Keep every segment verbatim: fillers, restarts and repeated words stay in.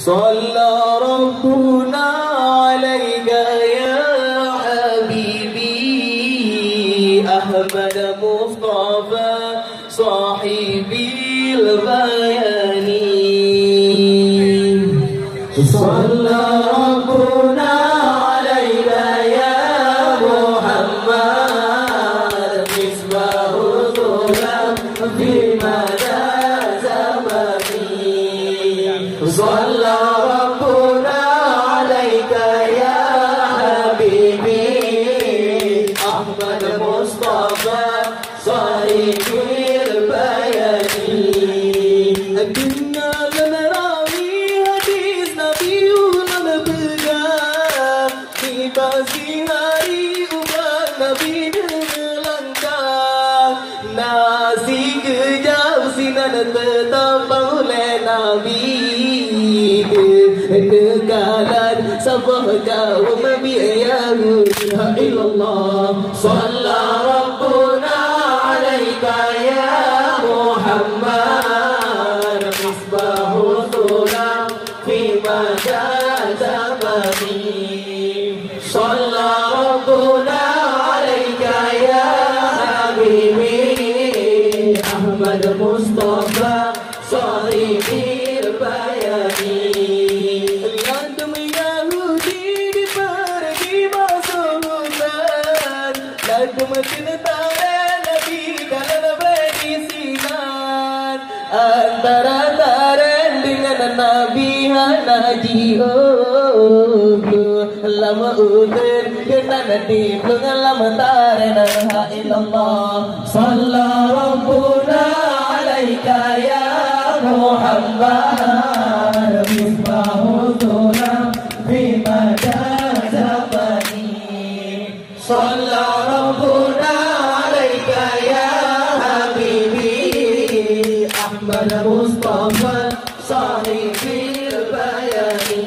Shalla Rabbuna alaika ya habibi Ahmad Mustafa sahibil bayani. Shalla Rabbuna alaika ya Muhammad misbahul huda fi mada zamani. Shalla Rabbuna alaika ya habibi Ahmad Mustafa sahibil bayani. Deungon lôn rawi hadis Nabi ulôn peugah, nibak sihari ubat Nabi neumeulangkah. Na sikeujab sinan teutapang lé Nabi. Neukalon saboh kawöm biek Yahudi. La ilaha illallah. Shalla Rabbuna alaika ya Muhammad misbahul huda fi mada zamani. Shalla Rabbuna alaika ya habibi Ahmad Mustafa sahibil bayani. Ladum Yahudi dipeureugi bak sultan, ladum teuntara Nabi dalam bedi sinan. Antara tarén deungon Nabi hana jiôh. Lam uteuen keunan diplueng lam tarén. La ilaha illallah. Shalla Rabbuna alaika ya Muhammad misbahul huda fi mada zamani. Shalla Rabbuna alaika ya habibi Ahmad Mustafa sahibil bayani.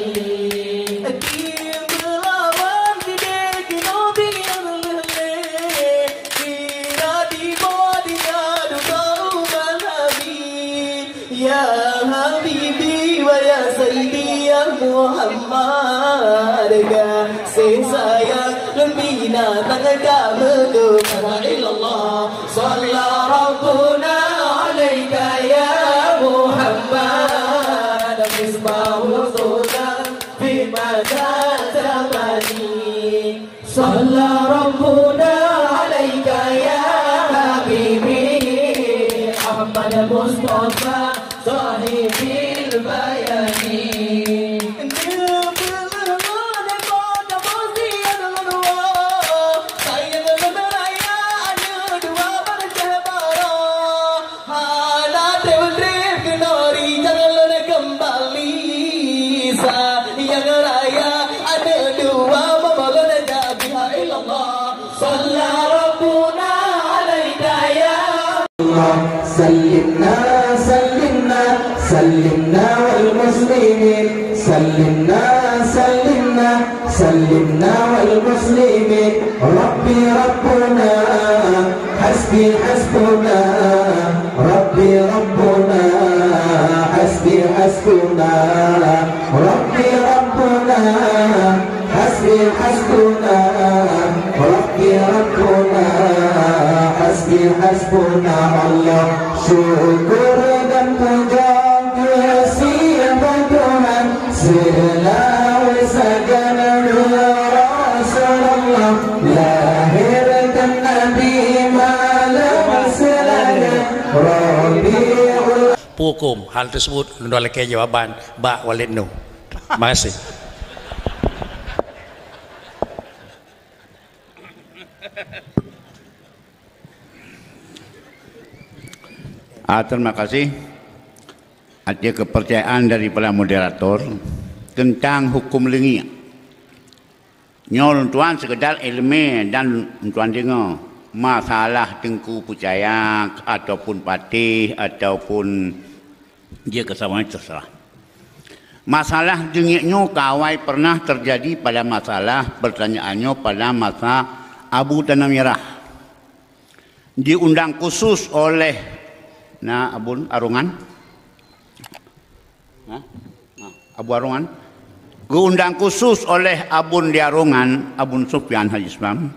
Di beulawan sideh kinoe bieng lheueh lé, sira di boh donya dudoe ubak Nabi. Ya habibi wa ya sayyidi ya Muhammad, gaséh sayang lôn binatang ka meukeubah. La ilaha illallah. Shalla Rabbuna alaika ya Muhammad misbahul huda fi mada zamani. Shalla Rabbuna alaika ya habibi Ahmad Mustafa sahibil bayani. Neupeuleueh ngon pada boh siat lôn woe, sayang lôn raya aneuk dua barcah baroe. Hana treb-treb keunoe rijang lôn keumbali. Sayang raya aneuk dua meumolon Nabi. La ilaha illallah. Shalla Rabbuna alaika ya Allah. Sallimna, sallimna, sallimna wal muslimin. Sallimna, sallimna, sallimna wal muslimin. Rabbi Rabbuna, hasbi hasbuna. Rabbi Rabbuna, hasbi hasbuna. Rabbi Rabbuna, hasbi hasbuna. Rabbi Rabbuna, hasbi hasbuna. Allah, syukur dan puja keu sifat Tuhan. Seulaweuet sajan Rasulullah, lahé keu Nabi malam seulangét Rabiul. Peue hukôm hal teusebut? Lôn lakée jawaban bak Walid Nuh. Makasih. Ah, terima kasih atas kepercayaan daripada moderator tentang hukum leungiek. Nyoe lôn tuan sekedar ileumèe dan lôn tuan deungoe masalah teungku peucaya ataupun patéh ataupun jeuet keu saboh, terserah. Masalah leungiek nyoe ka awai pernah terjadi pada masalah pertanyaan nyoe pada masa Abu Tanah Mirah. Diundang khusus oleh, na, Abon Arongan? Hah? Nah, Abu Arongan, geuundang khusus oleh Abun di Arongan, Abun Sufyan Haji Islam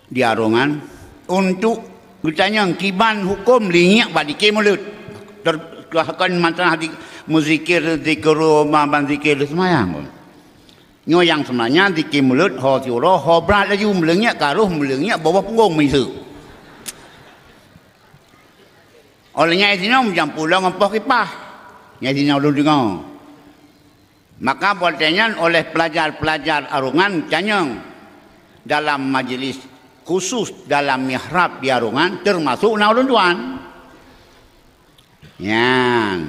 di Arongan, untuk geutanyong kiban huköm lingiek bak dike mulod. Ter-, bahkan masalah di, meuzikir, zikru, ma-, ban zikir seumayang. Nyoe nyang seumanya dike mulod ho siuroe, ho brat laju meulingiek, ka roh meulingiek bak boh punggong miseue. Oleh nyan sinoe meujampu lom ngon poh kipah. Nyan sinoe ulôn deungoe. Maka watée nyan oleh pelajar-pelajar Arongan tanyong dalam majlis khusus dalam mihrab di Arongan, teumasok na ulôn tuan. Nyan.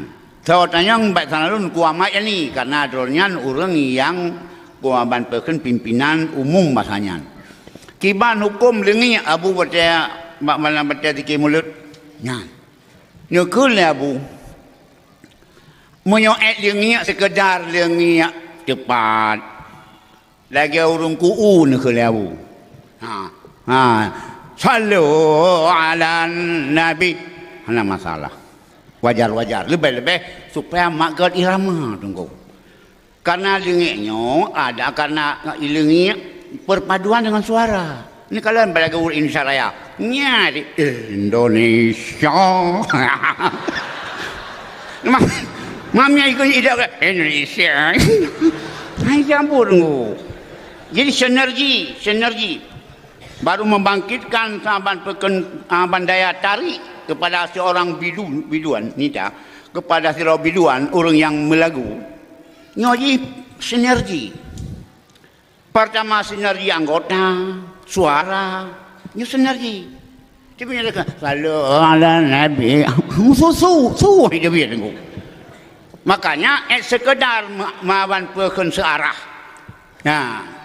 Soe tanyong bak sana lôn kuamat yani, karena droe nyan ureuëng nyang kuaban peukheun pimpinan umum basa nyan. Kiban huköm lingiek Abu batée bak malam batée dike mulod nyan. Nyoe kheun lé Abu, meunyoe ék lingiek seukeudar lingiek teupat, lagée ureuëng ku'u neukheun lé Abu. Ha. Ha. Sallu ala Nabi. Hana masalah. Wajar-wajar. Leubeh-leubeh supaya mak gét irama teungku. Karena lingiek nyoe ada karena lingiek perpaduan dengan suara. Ni kalau balagu Indonesia Raya. Nya di Indonesia. Ma-, mami ikut idak Indonesia. Hai campur tu. Jadi sinergi, sinergi. Baru membangkitkan saban peken-, saban daya tarik kepada seorang bidu-, biduan, nida, kepada seorang biduan, orang yang melagu. Nyoe jih sinergi. Pertama sinergi anggota, suara, nyoe sinergi. Tapi nyoe dekat, "Sallu ala Nabi." Su, su, su, dia biar tengok. Makanya, eh, sekedar ma-, maban peukheun searah. Nah.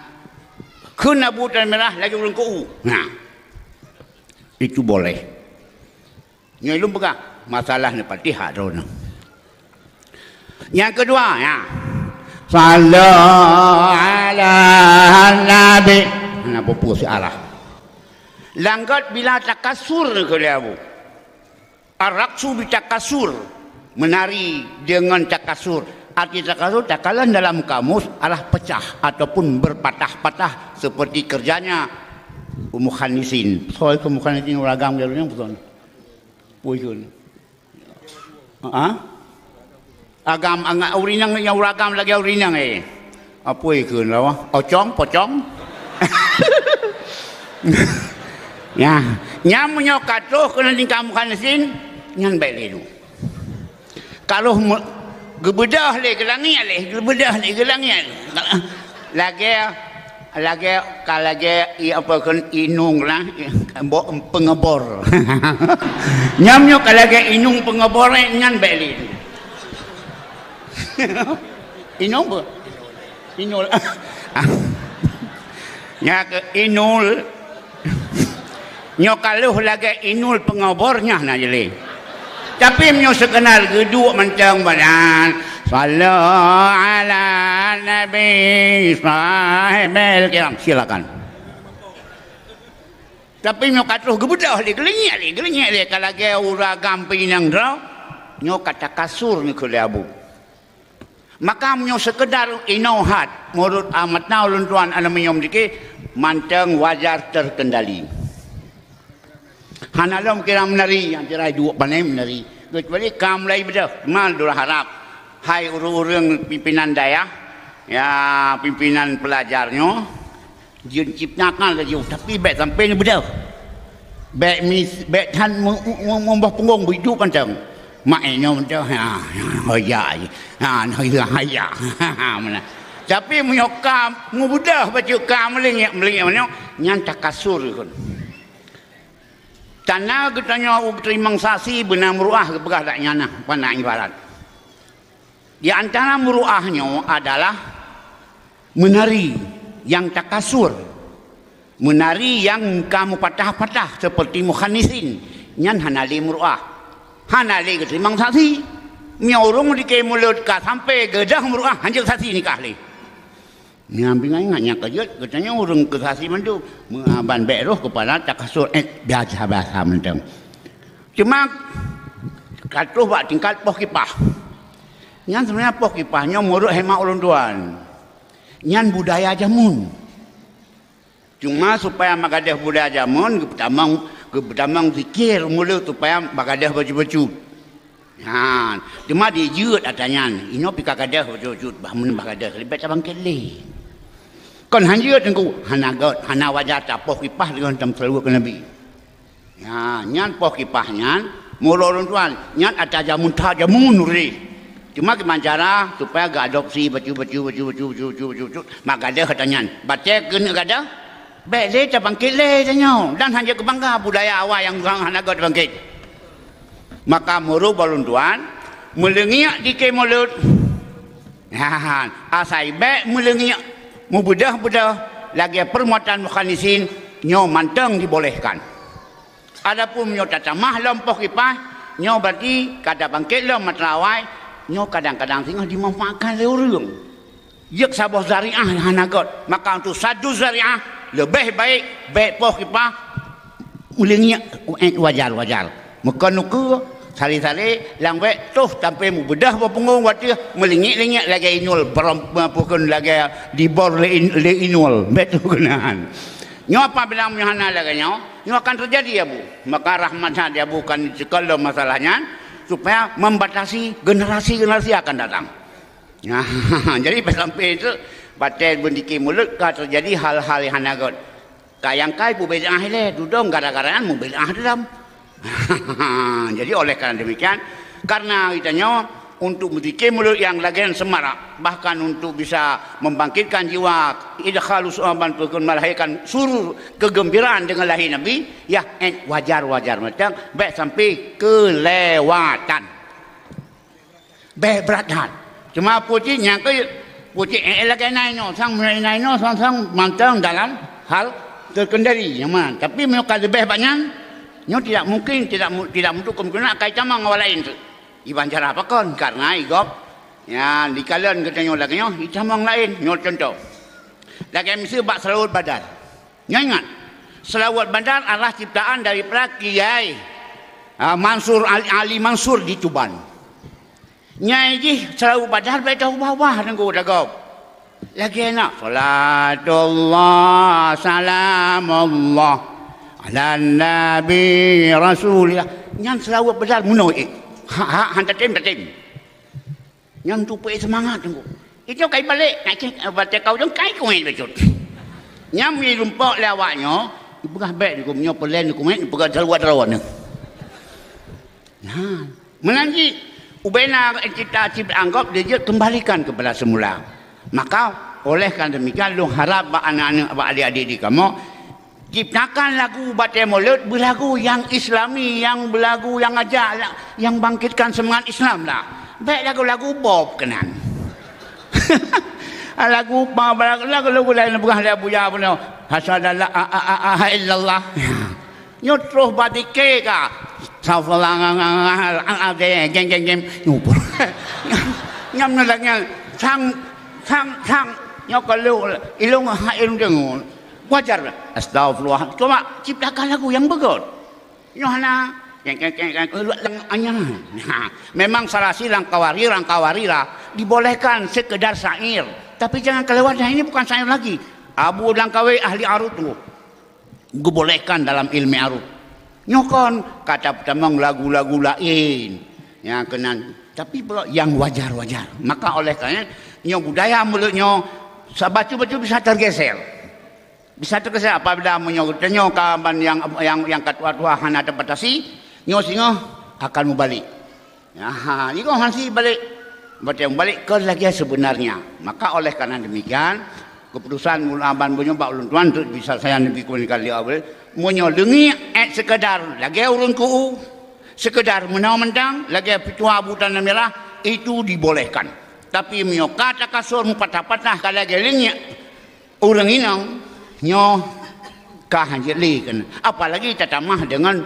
Kheun Abu Tan Mirah lagi ureuëng ku'u. Nah. Itu boleh. Nyoe lôn peugah, masalah ni Fatihah droeneuh. Nyang keudua, ya. Sallu ala Nabi. Hana peue-peue siarah. Langgot bila takasur keu lé Abu. Ar-raqsu bi takasur. Menari dengan takasur. Arti takasur, takalon dalam kamus adalah pecah ataupun berpatah-patah seperti kerjanya mukhannisin. Soal ke mukhannisin uragam dia punya betul. Pui kheun. Ha? Agam, angat ureueng inong nyang uragam lagèe ureueng inong, eh. Apui kheun lah, wah. Ocong, pocong. Ya, nyan meunyoe ka troh keunan tingkah mukhannisin, nyan bèk lé nu. Ka lheueh me-, geubeudôh lé geulangiek lé, geubeudôh lé geulangiek. Lagèe, lagèe, ka lagèe i-, apa kheun, inong lah, i-, bo-, peungeubor. Nyan nyoe ka lagèe inong peungeubor, eh, nyan bèk lé. Inong apa? Inul. Nyan keuh inul. Nyoe ka lheueh lagèe inul peungeubor nyan na jih lé. Tapi meunyoe seukeudar geuduek mantong badan, "Sallu ala Nabi sahibil kiram," silakan. Tapi meunyoe ka troh geubeudôh lé, geulangiek lé, geulangiek lé, ka lagèe ureueng agam peuinong droe, nyoe ka takasur nyoe kheun lé Abu. Maka meunyoe seukeudar inoe hat, meunurot, ah, mata ulôn tuan aluminium dikit, mantong wajar terkendali. Hana lom kira meunari, nyang kira duek pané meunari. Keucuali ka mulai beudôh, mal dua harap. Hai ureueng-ureueng pimpinan dayah, ya, pimpinan pelajar nyoe, Jeuet ciptakan laju, tapi bèk sampai neubeudôh. Bèk mis-, bèk that meu-, meu-, meuboh punggong beuiduek mantong. Mak inong mantong, ha, ha, hoyak je. Ha, hoyak, hoyak. Ha, meunan. Tapi meunyoe ka meubeudôh bacut ka meulingiek, meulingiek meunoe, nyan takasur kheun. Tanda geutanyoe u teurimong saksi beuna meuruah geupeugah dak nyan nah, pana ibarat. Di antara meuruah nyoe adalah meunari nyang takasur, meunari nyang ka meupatah-patah seperti mukhannisin, nyan hana lé meuruah, hana lé geuteurimong saksi. Meunyoe ureueng dikée mulod ka sampai geudah meuruah, hanjeuet saksi nikah lé. Nyan pih ingat nyang ka jeuet, geutanyoe ureueng keu saksi mandum, meuaban bèk roh keupada takasur, eh, biasa-biasa mantong. Cuma ka troh bak tingkat poh kipah. Nyan sebenarnya poh kipah nyoe menurut hemat ulôn tuan. Nyan budaya jameun. Cuma supaya meugadôh budaya jameun, geupeutamong, geupeutamong zikir mulod supaya meugadôh bacut-bacut. Nyan, cuma dijeuet atra nyan, inoe pih ka gadôh bacut-bacut, bah meunan bah gadôh, leubeh tabangkét lé. Kon han jeuet teungku, hana gét, hana wajar tapoh kipah deungon tameuseulaweuet keu Nabi. Ya, nyan poh kipah nyan, mulod ulôn tuan, nyan atra jameun that jameun rih. Cuma kiban cara supaya geuadopsi bacut-bacut, bacut-bacut, bacut-bacut, bacut-bacut, mak gadôh atra nyan. Batée keuneuk gadôh, bék lé tabangkét lé tanyoe. Dan hana keubangga budaya awai nyang hana gét tabangkét. Maka mulod ulôn tuan, meuleungiek di kée mulod. Nyan, asai bék meuleungiek, meubeudôh-beudôh lagée perbuatan mukhanisin nyoe mantong dibolehkan. Adapun meunyoe tatamah lom poh kipah, nyoe berarti ka tabangkét lom meuteulawai, nyoe kadang-kadang singoh dimanfaatkan lé ureuëng. Jeuet saboh zariah hana gét, maka untuk saddu zariah leubeh baik bék poh kipah meuleungiek, eh, wajar-wajar. Meukeuneukeue, sari-sari, lam bék toh sampoe meubeudôh bak punggong watée meuleungiek-leungiek lagée inul, beurem-, peue kheun lagée dibor lé in-, lé inul, bék toh keunan. Nyoe apabila meunyoe hana lagée nyoe, nyoe akan teujadi, Abu. Maka rahmat that di Abu kan ceukeulom masalah nyan, supaya membatasi generasi-generasi akan datang. Jadi, sampai itu, batée beundike mulod ka teujadi hal-hal nyang hana gét. Ka nyang kai peubid'ah ilée, tudong gara-gara nyan meubid'ah dalam. Jadi, oleh karena demikian, karena geutanyoe untuk meuzikir mulod nyang lagée semarak, bahkan untuk bisa membangkitkan jiwa, idkhalu su'aban, melahirkan surur kegembiraan dengan lahir Nabi, ya, eh, wajar-wajar macam, bék sampai kelewatan. Bék brat that. Cuma pucit nyang keu pucit, eh, lagée nai nyoe, sang meunai nai nyoe, sang-sang mantong dalam hal terkendali, nyaman. Tapi meunyoe ka leubeh banyak, nyoe tidak mungkin, tidak mu-, tidak mutu kemungkinan akai tamong awak lain tu. Iban cara pakon, karena igop, ya, dikalon geutanyoe lagée nyoe, itamong lain. Nyoe contoh. Lagée miseue bak seulaweuet Badar. Nyoe ingat, seulaweuet Badar adalah ciptaan daripada Kiai, ah, Mansur Ali, Ali Mansur di Tuban. Nyai jih seulaweuet Badar bék taubah-ubah teungku dagob. Lagée na, salatullah, salamullah, ala nabi rasulillah. Nyan seulaweuet Badar meunoe, eh. Ha, ha, han tatem, tatem. Nyan tupée seumangat teungku. Itu kai balek, kai ceh, eh, batée kau dong kai kuéh bacut. Nyam ilumpok lé awak nyoe, ipeugah bék di gum nyoe, peulén di kumet, ipeugah daruat-daruat nyoe. Nah, meunan jih, ubena cita-cita anggop dijeuet kembalikan kepada semula. Maka, oleh karena demikian, lôn harap bak aneuk-aneuk, bak adik-adik di kamoe, ciptakan lagu batée mulod, beulagu yang islami, yang beulagu yang ajak, yang bangkitkan semangat Islam lah. Bék lagu-lagu bob keunan. Lagu pa-, lagu-lagu lain peugah lé Abuya bunoe. Hasyhadu an la a-, a-, a-, a-, illallah. Nyoe troh badike ka. Astagfirullah, geng, geng, geng. Nyoe. Nyam, nyam na lagée sang, sang, sang. Nyoe kalau ilung ha ilung dengung. Wajar lah. Astagfirullah. Coba ciptakan lagu yang begot. Nyoe hana. Keng, keng, keng, keng. Anya. Ha. Memang sarasi rangkawari, rangkawari lah. Dibolehkan sekedar syair. Tapi jangan kelewatan. Ini bukan syair lagi. Abu Langkawi ahli arut tu. Geubolehkan dalam ilmu arut. Nyoe kon kata pertama lagu-lagu lain. Yang kena. Tapi pula yang wajar-wajar. Maka oleh kerana nyoe budaya mulod nyoe, sabacut-bacut bisa tergeser. Bisa terkesan apabila meunyoe geutanyoe ka ban nyang, nyang, nyang ka tuha-tuha hana teubatasi, nyoe singoh akan mubalik. Aha, singoh hana balek. Berarti mubalik ke lagée sebenarnya. Maka oleh karena demikian, keputusan mula ban meunyoe bak ulôn tuan tu bisa saya nebi komunikasi awal. Meunyoe leungiek ék sekedar lagée ureuëng keu, sekedar meunoe mantong lagée pituha butan mirah, itu dibolehkan. Tapi meunyoe ka takasur mupatah-patah ka lagée leungiek, ureuëng inong nyoe ka hanjeuet lé keunan. Apalagi tatamah deungon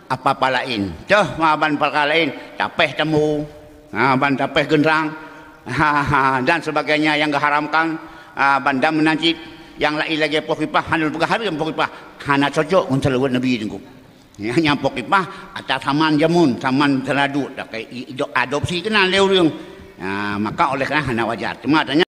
apa-apa laén. Teuh ma ban peukara laén, tapéh tambo, ha, ban tapéh geundrang, ha, ha, dan sebagainya yang geuharamkan, ha, ban dam meunan cit, yang laén lagée poh kipah, hana peugah hareuem poh kipah, hana cocok ngon seulaweuet Nabi teungku. Nyang, nyang poh kipah atra saman jameun, saman teuraduk, takai i-, i-, adopsi keunan lé ureuëng. Ha, maka oleh karena hana wajar. Cuma tanya